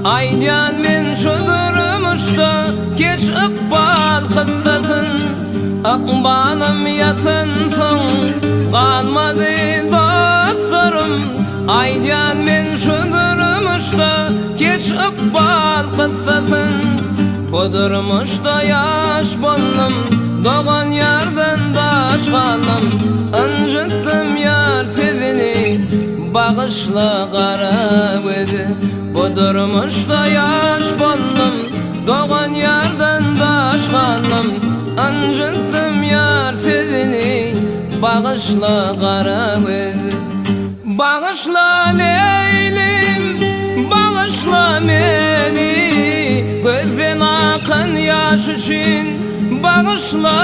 Aýdýan men şu durmuşda keç ykbal kyssasyn. Ykbalym ýatansoň galmady dostlarym. Aýdýan men şu durmuşda keç ykbal kyssasyn. Bu durmuşda ýaş boldum, dogan ýardan daş galdym. Ynjytdym ýar sözüni, bagyşla gara göz. Bu durmuşda ýaş boldum, dogan ýardan daş galdym. Ynjytdym ýar sözüni, bagyşla gara göz. Bagyşla Leýlim, bagyşla meni, Gözden akan ýaş üçin bagyşla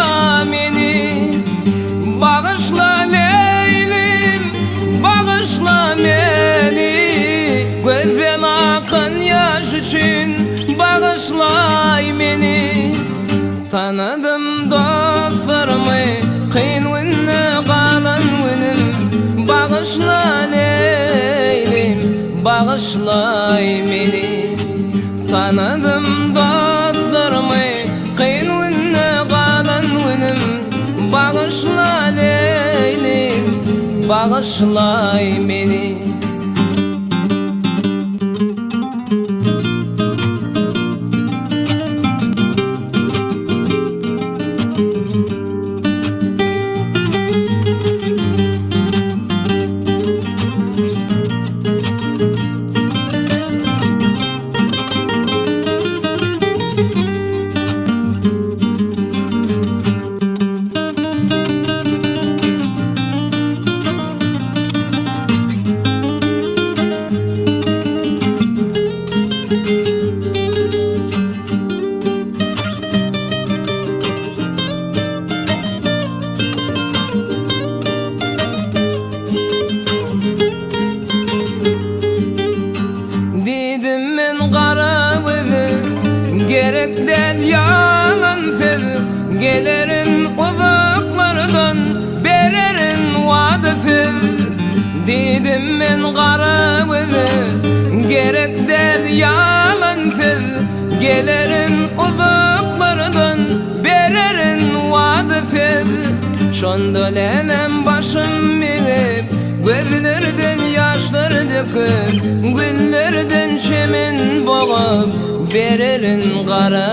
meni. Bagyşla Leýlim, bagyşla meni, Gözden akan ýaş üçin bagyşlaý meni. Tanadym dostlarymy kyn günde galan günüm Bagyşla Leýlim, bagyşlaý meni Tanadym dostlarymy kyn günde galan günüm Bagyşla Leýlim, bagyşlaý meni. Diýdim men gara göze, gerek däl ýalan söz, Gelerin uzaklardan, bererin wada söz. Diýdim men gara göze, gerek däl ýalan söz, Gelerin uzaklardan, bererin wada söz. Şonda läläm başym egip, gözlerden ýaşlar döküp, Güllerden çemen bogup, bererin gara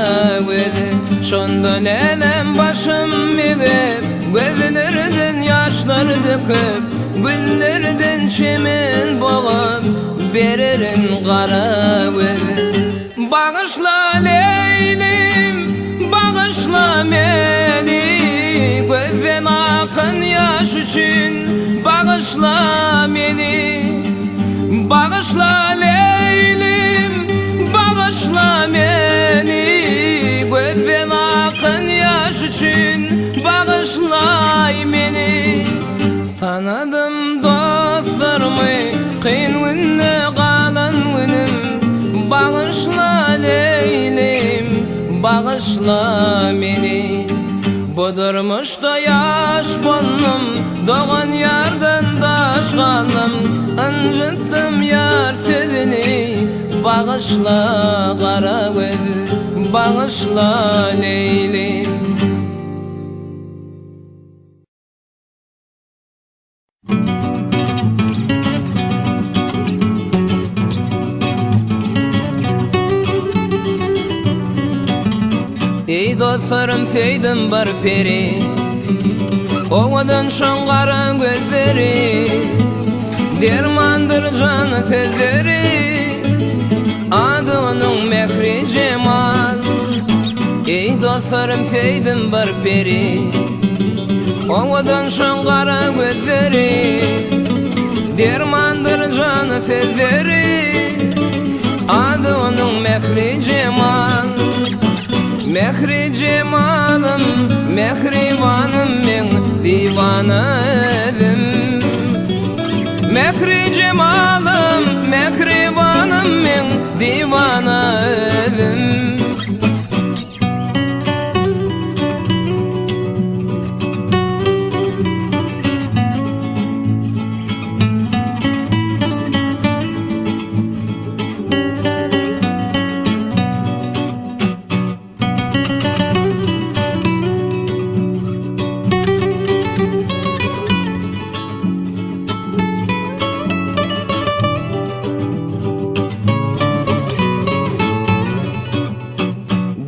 göz. Şonda läläm başym egip, gözlerden ýaşlar döküp, Güllerden çemen bogup, bererin gara göz. Bagyşla Leýlim, bagyşla meni, Gözden akan ýaş üçin bagyşla meni. Bagyşla Leýlim, bagyşla meni, Gözden akan ýaş üçin bagyşlaý meni. Tanadym dostlarymy kyn günde galan günüm Bagyşla Leýlim, bagyşla meni Bu durmuşda ýaş boldum, dogan ýardan daş galdym Ynjytdym ýar sözüni, bagyşla gara göz, bagyşla Leýlim. Eý dostlarym söýdüm bir peri Owadan şoň gara gözleri Dermandyr jana sözleri Ady onuň Mähri Jemal Eý dostlarym söýdüm bir peri Owadan şoň gara gözleri Dermandyr jana sözleri Ady onuň Mähri Jemal Mähri Jemalym, mähribanym meň diwana özüm Mähri Jemalym, mähribanym meň diwana özüm.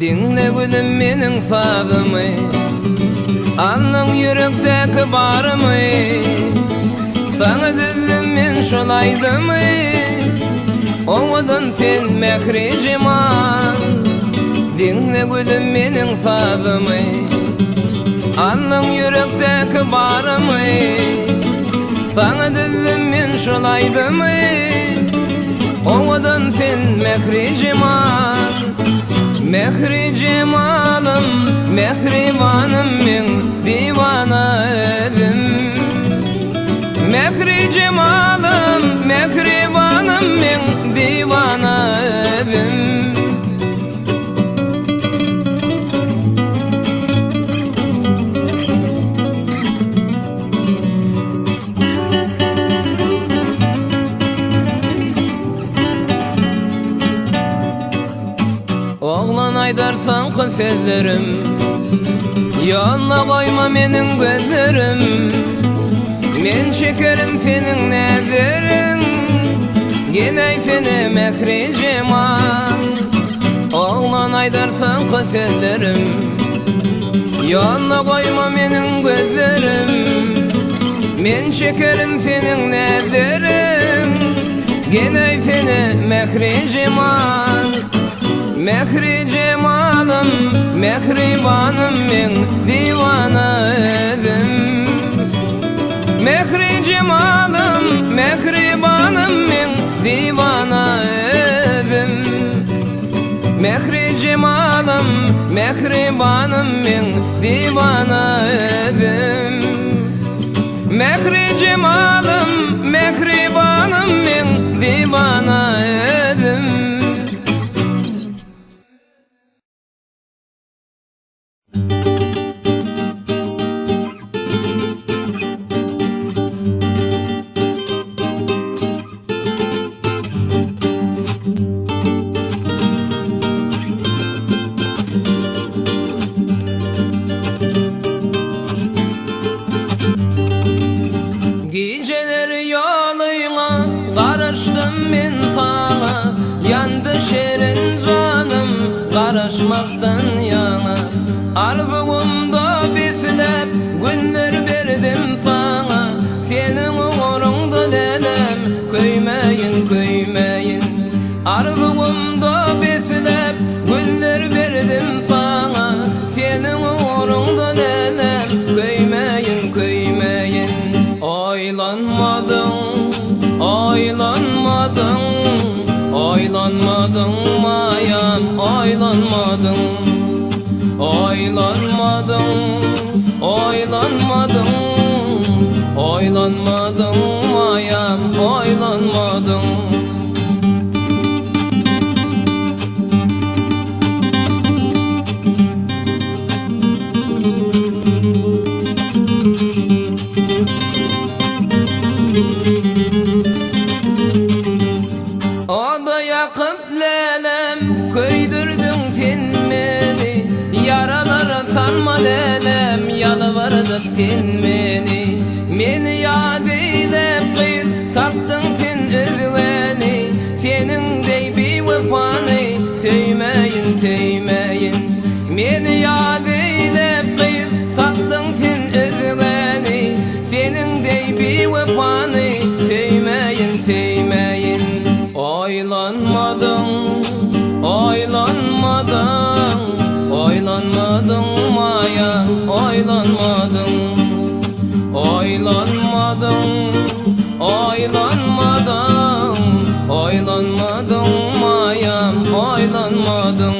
Diňle gülüm meniň sazymy Alnyň ýürekdäki barymy Saňa düzdüm men şol aýdymy Owadan sen mähri jemal Diňle gülüm meniň sazymy Alnyň ýürekdäki barymy Saňa düzdüm men şol aýdymy Owadan sen mähri jemal Mähri jemalym mähribanym meň diwana özüm Mähri jemalym mähribanym meň diwana özüm. Oglan aýdar soňky sözlerim Ýolda goýma meniň gözlerim Men çekerin seniň näzeriň Geläýsene mähri jemal Oglan aýdar soňky sözlerim Ýolda goýma meniň gözlerim Men çekerin seniň näzeriň Geläýsene mähri jemal Mähri jemalym mähribanym meň diwana özüm Mähri jemalym mähribanym meň diwana özüm Mähri jemalym mähribanym meň diwana özüm Mähri jemalym mähribanym meň diwana özüm. Gijeler ýolyňa garaşdym men saňa Ýandy şirin janym garaşmakdan ýaňa Arzuwymda besläp günler berdim saňa Seniň ugruňda lälem köýmäýin köýmäýin Arzuwymda besläp güller berdim saňa Seniň ugruňda lälem köýmäýin köýmäýin Oýlanmadyň oýlanmadyň Oýlanmadyň maýam oýlanmadyň Oýlanmadyň oýlanmadyň Oýlanmadyň maýam oýlanmadyň. Oda ýakyp lälem köýdürdiň sen meni Ýaralara salma lälem ýalbardyp sen meni Meni ýat eýläp gyz tapdyň sen özgäni Seniň deý biwepany söýmäýin söýmäýin Meni ýat eýläp gyz tapdyň sen özgäni Seniň deý biwepany söýmäýin söýmäýin Oýlanmadyň oýlanmadyň Oýlanmadyň maýa oýlanmadyň Oýlanmadyň oýlanmadyň Oýlanmadyň maýam oýlanmadyň.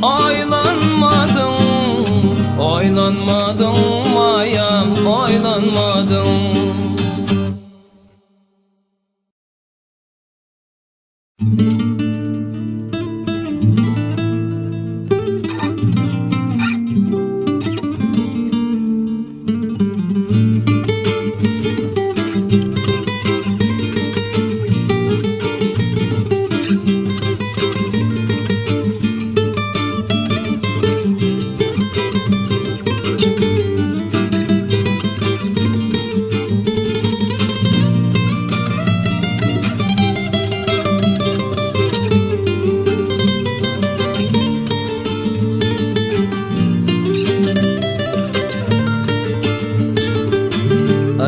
Oýlanmadyň, oýlanmadyň maýam, oýlanmadyň.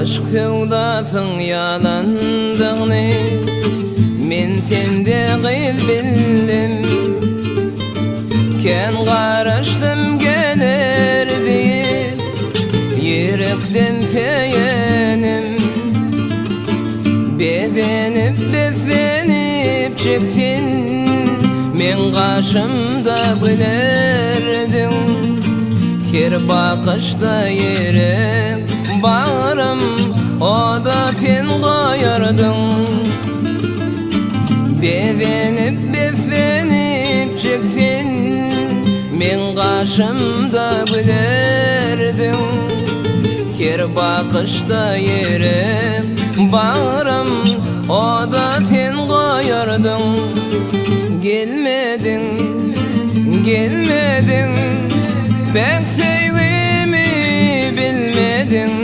Yşk söwdasyň ýalandygyny Men sende gyz bildim. Kän garaşdym geler diýip Ýürekden söýenim. Bezenip beslenip çeksin Meň gaşymda gülerdiň. Her bakyşda ýürek bagrym Oda sen goýardyň. Bezenip beslenip çeksin Meň gaşymda gülerdiň. Her bakyşda ýürek bagrym Oda sen goýardyň. Gelmediň, gelmediň Päk söýgimi bilmediň.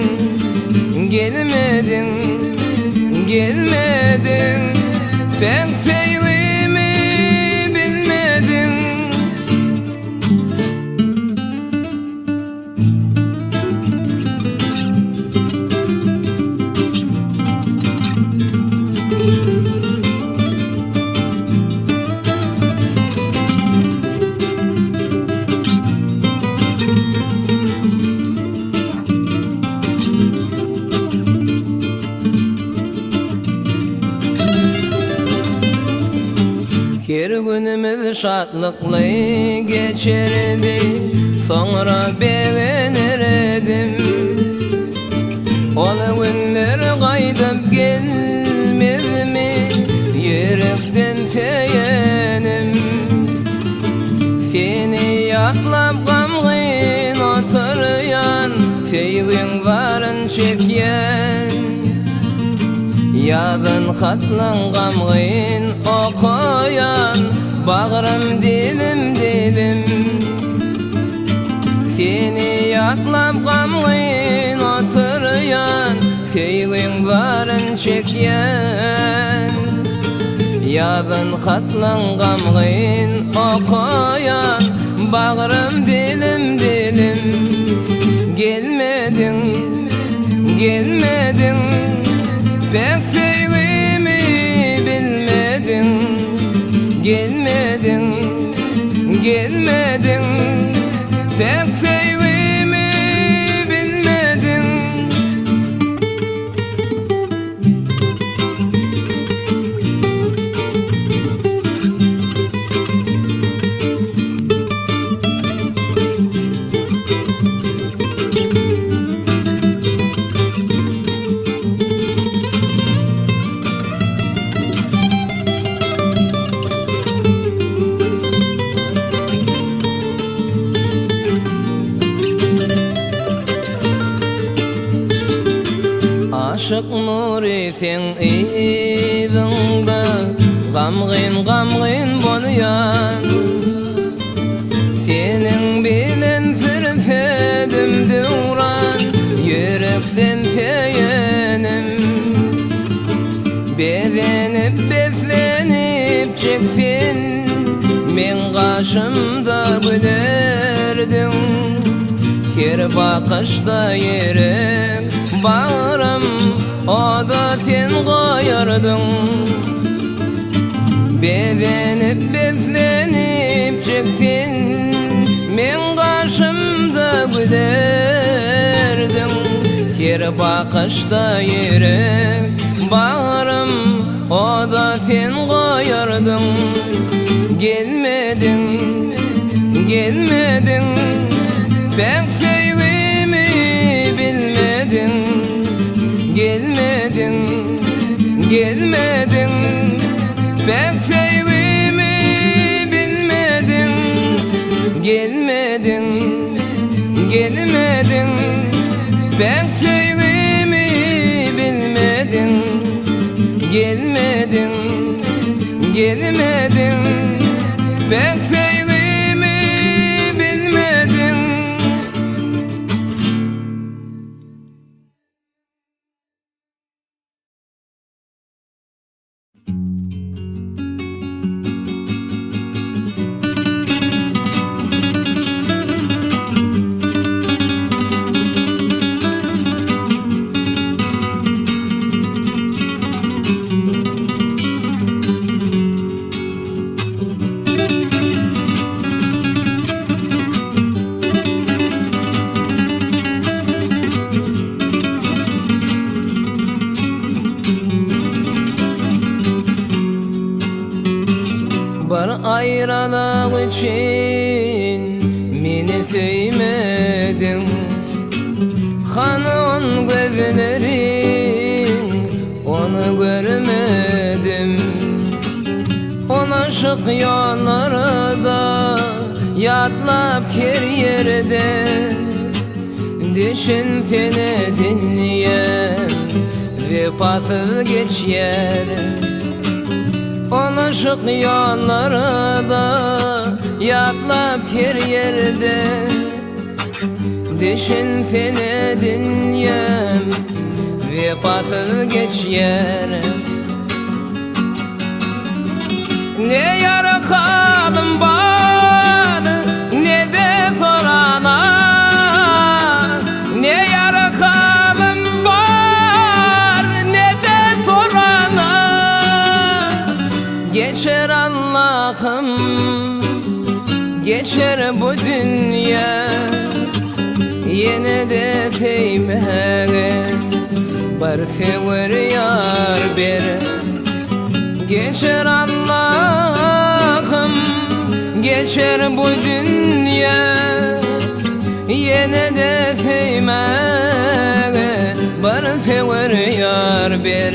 Gelmediň, gelmediň Päk söýgimi bilmediň. Her günümiz şatlykly geçerdi, Soňra begenerdim. Ol günler gaýdyp gelmezmi, Ýürekden söýenim. Seni ýatlap gamgyn oturýan, Söýgiň zaryn çekýän. Ýazan hatlaň gamgyn okaýan, Bagrym dilim-dilim. Seni ýatlap gamgyn oturýan, Söýgiň zaryn çekýän. Ýazan hatlaň gamgyn okaýan, Bagrym dilim-dilim. Gelmediň, gelmediň, Päk söýgimi bilmediň. Gelmediň, gelmediň, Päk söýgimi bilmediň. Aşyk Nury seň yzyňda gamgyn-gamgyn bolýan. Seniň bilen sürsedim döwran, ýürekden söýenim. Bezenip beslenip çeksin, meň gaşymda gülerdiň. Her bakyşda ýürek bagrym oda sen goýardyň. Bezenip beslenip çeksin, meň gaşymda gülerdiň. Her bakyşda ýürek bagrym oda sen goýardyň. Gelmediň, Gelmediň Päk söýgimi bilmediň Gelmediň Gelmediň Päk söýgimi bilmediň Gelmediň Gelmediň Päk söýgimi bilmediň Gelmediň Gelmediň Päk söýgimi bilmediň. Bir aýralyk üçin meni söýmediň Hany on gözleriň ony görmedim Ulaşyk ýollarda ýatlap her ýerde Düşünsene dünýäm wepasyz geçýär Ulaşyk ýollarda ýatlap her ýerde Düşünsene dünýäm wepasyz geçýär Ne ýarakalym bar ne-de sorana Ne ýarakalym bar ne-de sorana Geçer Allahym Geçer bu dünýä Ýene-de söýmäge Bir söwer ýar ber Geçer Allahym Geçer bu dünýä Ýene-de söýmäge Bir söwer ýar ber.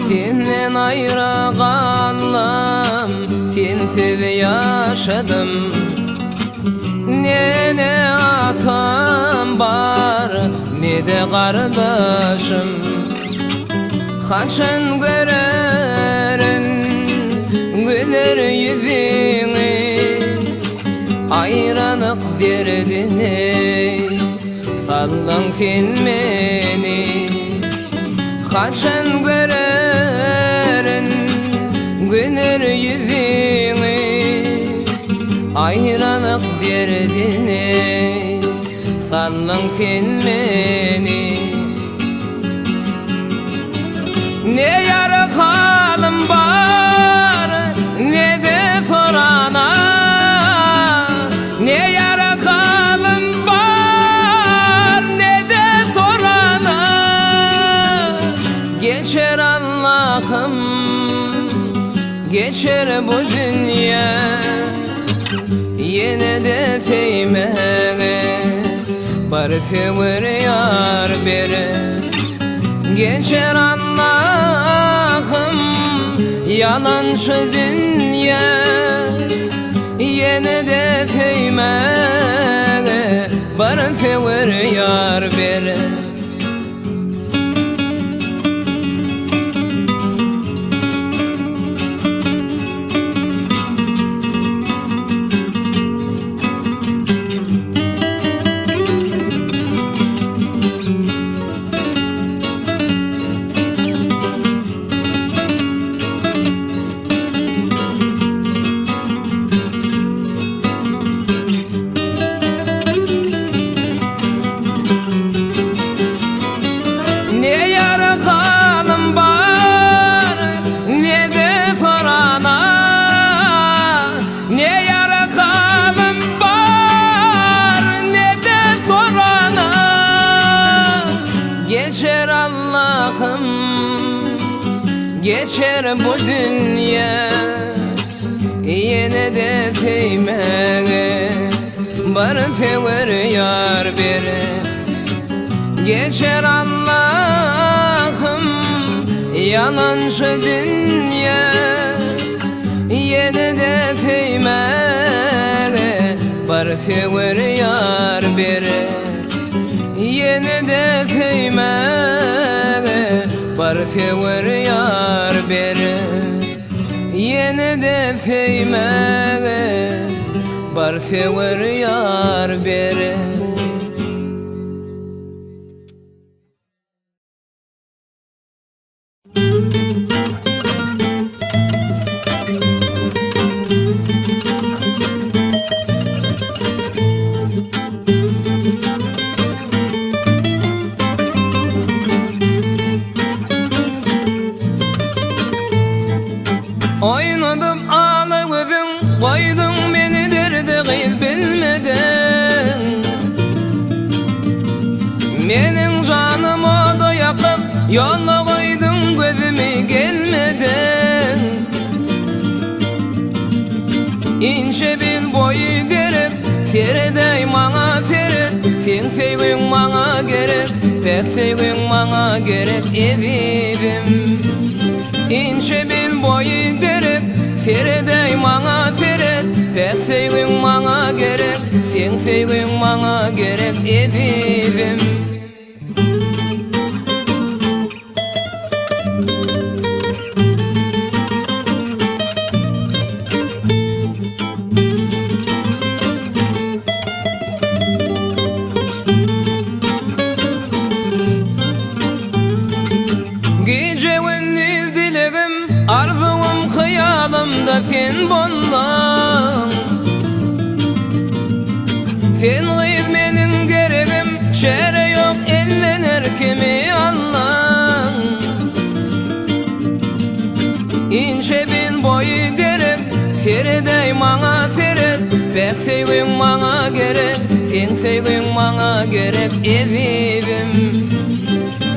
Senden aýra galdym, sensiz ýaşadym. Ne atam bar, ne-de gardaşym. Haçan görerin güler ýüzüňi, Aýralyk derdine Saldyň sen meni Haçan görerin Güler ýüzüňi Aýralyk derdine Saldyň sen meni Ne ýara halym bar, ne-de sorana, Ne ýara halym bar, ne-de sorana. Geçer Allahym, geçer bu dünýä, Ýene-de söýmäge bir söwer ýar ber. Geçer Allahym ýalançy dünýä Ýene-de söýmäge bir söwer ýar ber. Geçer bu dünýä Ýene-de söýmäge Bir söwer ýar ber Geçer Allahym Ýalançy dünýä Ýene-de söýmäge Bir söwer ýar ber Ýene-de söýmäge Bir söwer ýar ber Ýene-de söýmäge Bir söwer ýar ber. Oýnadyp ala gözüň, goýduň meni derde gyz bilmeden. Meniň janym oda ýakyp, ýola goýduň gözümi gelmeden. Inçe bil boýy derek, seredäý maňa seret, seň söýgüň maňa gerek, päk söýgüň maňa gerek ezizim. Inçe bil boýy derek, seredäý maňa seret, päk söýgüň maňa gerek, seň söýgüň maňa gerek ezizim. Gije-gündiz dilegim, arzuwym, hyýalymda sen bolduň. Sen gyz meniň geregim, çäre ýok elden erkimi aldyň. Inçe bil boýy derek, seredäý maňa seret, päk söýgüň maňa gerek, seň söýgüň maňa gerek ezizim.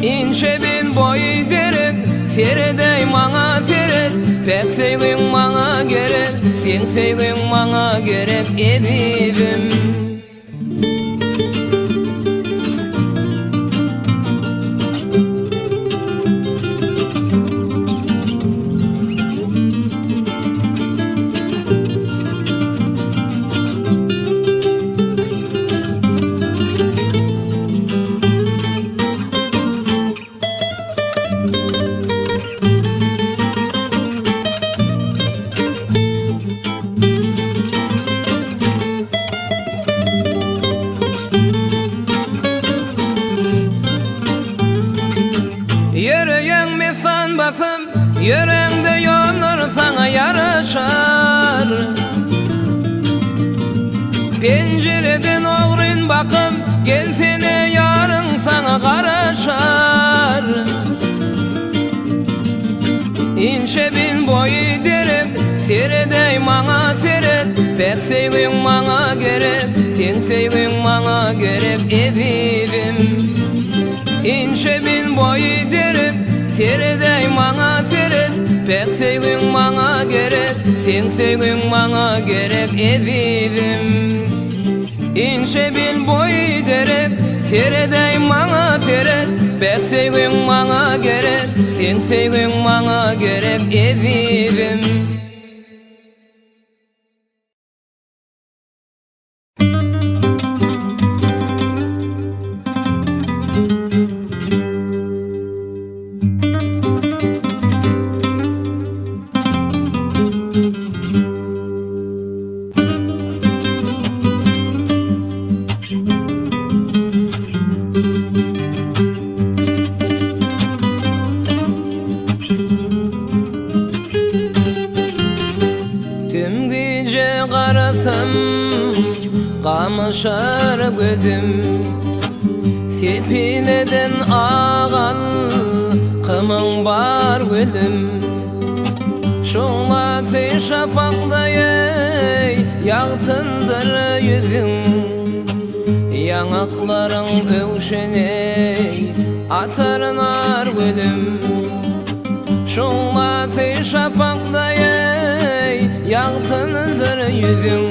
Inçe bil boýy derek, seredäý maňa seret, päk söýgüň maňa gerek, seň söýgüň maňa gerek ezizim. Ýöreýäň mesan basym, ýöräňde ýollar saňa ýaraşar. Penjireden ogryn bakyp, gelsene ýaryň saňa garaşar. Inçe bil boýy derek, seredäý maňa seret, Päk söýgüň maňa gerek, seň söýgüň maňa gerek ezizim. Inçe bil boýy derek, seredäý maňa seret, Päk söýgüň maňa gerek, seň söýgüň maňa gerek ezizim. Inçe bil boýy derek, seredäý maňa seret, Päk söýgüň maňa gerek, seň söýgüň maňa gerek ezizim. Tüm gije garasam gamaşar gözüm Sepileden agal kymyň bar gülüm Şuglasy şapakda ýeý ýagtyldyr ýüzüň Ýaňaklaryň öwşeneý atar nar gülüm. Şuglasy şapak deý ýagtylydyr ýüzüň.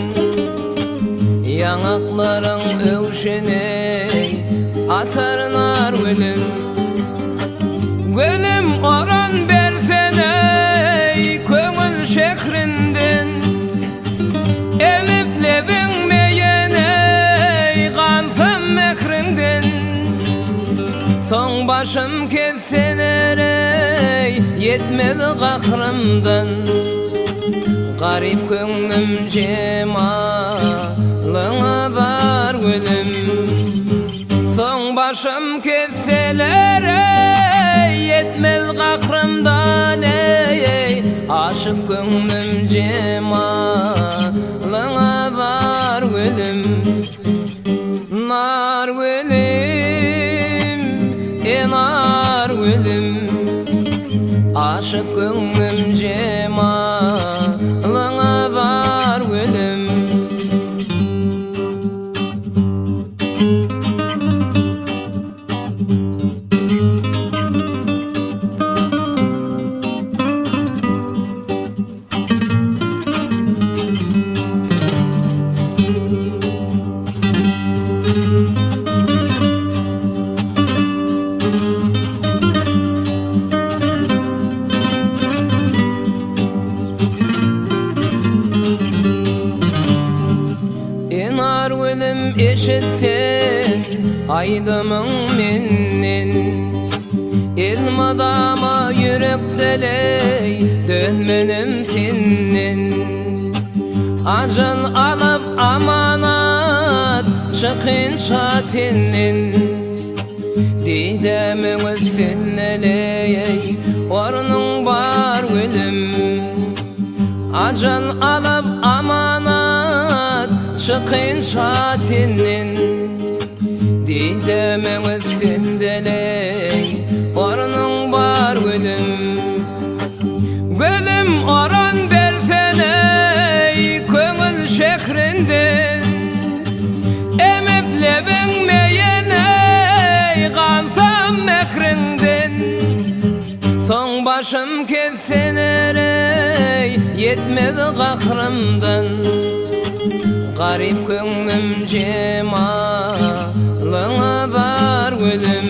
Ýaňaklaryň öwşüni atar nar gülüm. Gülüm orun bersene köňül şährinden. Emip lebiň meýene gansam mähriňden. Soň başym kesseler-eý ýetmez gahrymdan. Garyp köňlüm jemalyňa zar gülüm. Soň başym kesseler-eý ýetmez gahrymdan eý. Aşyk köňlüm jemalyňa zar gülüm. Nar gülüm, enar gülüm, Aşyk köňlüm jemalyňa zar gülüm. Enar gülüm eşit sen aýdymyň menden. Elmydama ýürekdeleý dönmenem senden. Ajal alyp amanat çykynça tenden. Didämiň üstündeleý ornuň bar gülüm. Ajal alyp amanat çykynça tenden. Didämiň üstündeleý ornuň bar gülüm. Gözüm oran berseneý köňül şährinden. Emip lebiň meýeneý gansam mähriňden. Soň başym kessenereý ýetmez gahrymdan. Garyp köňlüm jemalyňa zar gülüm.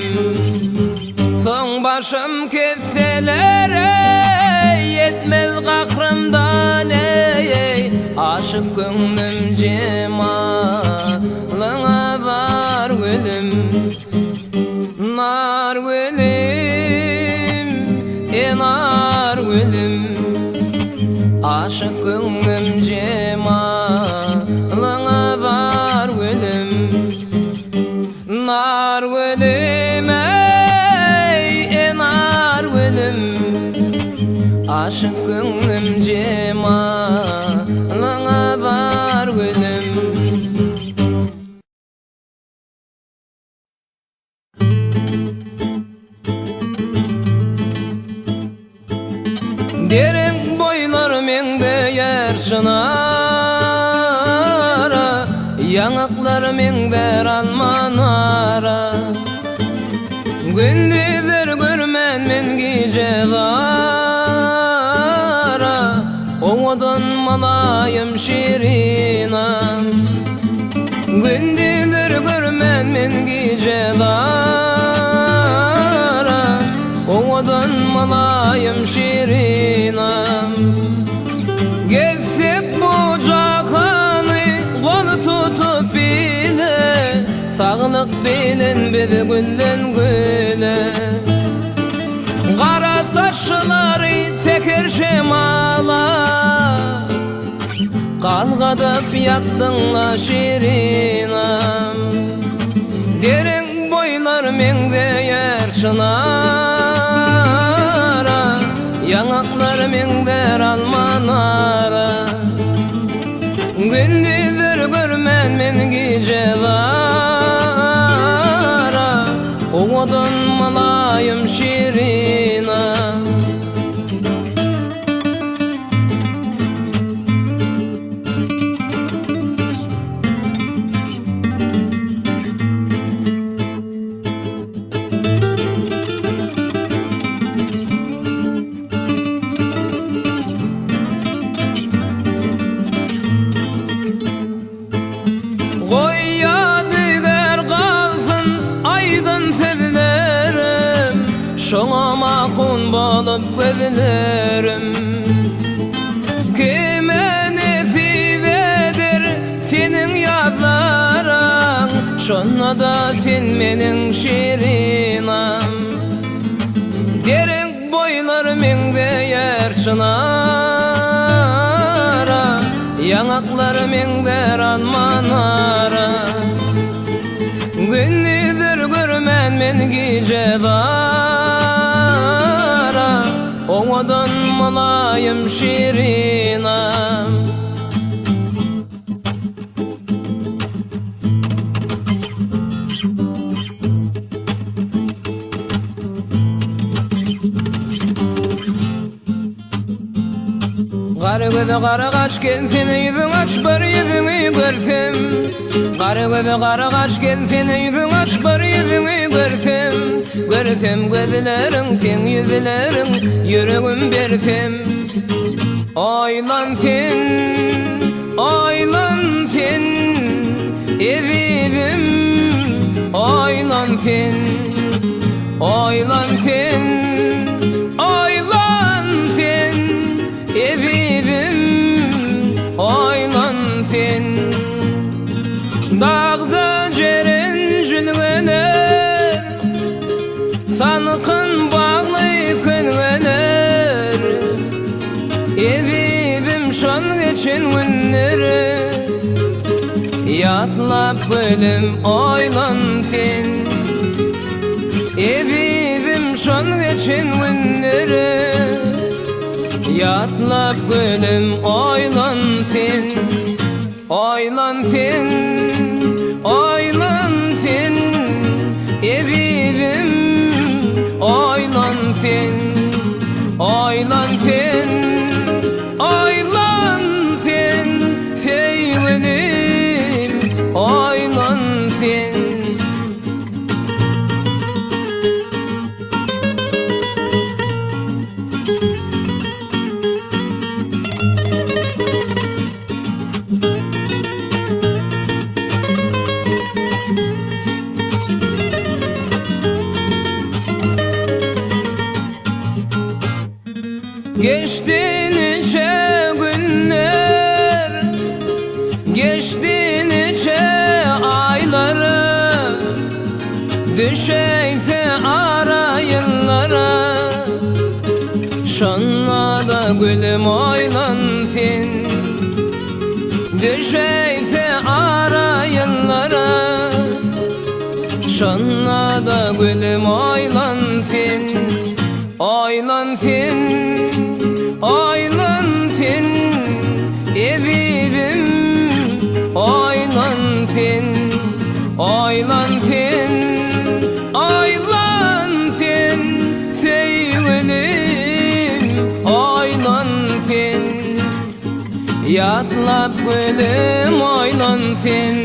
Soň başym kesseler-eý, ýetmez gahrymdan eý, Aşyk köňlüm jemalyňa zar gülüm. Nar gülüm, enar gülüm, Aşyk köňlüm jemalyňa zar gülüm. Nar gülüm eý, enar gülüm, Aşyk köňlüm jemalyňa zar gülüm. Dereň boýlary meňzeýär çynara, Ýaňaklary meňzär alma nara. Gündizler görmän men gije zara, Owadan malaýym şirinam. Gündizler görmän men gije zara, Owadan mylaýym şirinam. Gezsek bu jahany gol tutup bile, Saglyk bilen biz gülden güle. Gara saçlary teker şemala. Galgadyp ýakdyň-la şirinam. Dereň boýlar meňzeýär çynara, Ýaňaklar meňzär alma nara. Gündizler görmän men gije zara, Owadan mylaýym şirinam. Gurban bolup gözlerim. Kime nesip eder seniň ýazlaryň, Şonda-da sen meniň şirinam. Gerek boýlar meňzeýär çynara, Ýaňaklar meňzär alma-nara. Gündizler görmän men gije zara, Owadan mylaýym şirinam. Gara göze gara gaş gelsene ýüzüň aç bir ýüzüňi görsem Gara göze gara gaş gelsene ýüzüň aç bir ýüzüňi görsem Görsem gözleriň seň ýüzleriň ýüregim bersem Oýlan sen oýlan sen ezizim Oýlan sen Oýlan sen, oýlan sen, ezizim, oýlan sen. Dagda jeren jülgeler, Salkyn bagly kölgeler, Ezizim şol geçen günleri, Ýatlap gülüm oýlan sen. Ezizim şol geçen günleri Ýatlap gülüm oýlan sen Oýlan sen Oýlan sen Ezizim oýlan sen Oýlan sen Oýlan sen Söýgülim oýlan sen. Geçdi niçe günler Geçdi niçe aýlar Düşeýse ara ýyllara Şonda-da gülüm oýlan sen Düşeýse ara ýyllara Şonda-da gülüm oýlan sen Oýlan sen, oýlan sen, ezizim, oýlan sen, oýlan sen, oýlan sen, söýgülim, oýlan sen. Ýatlap gülüm oýlan sen.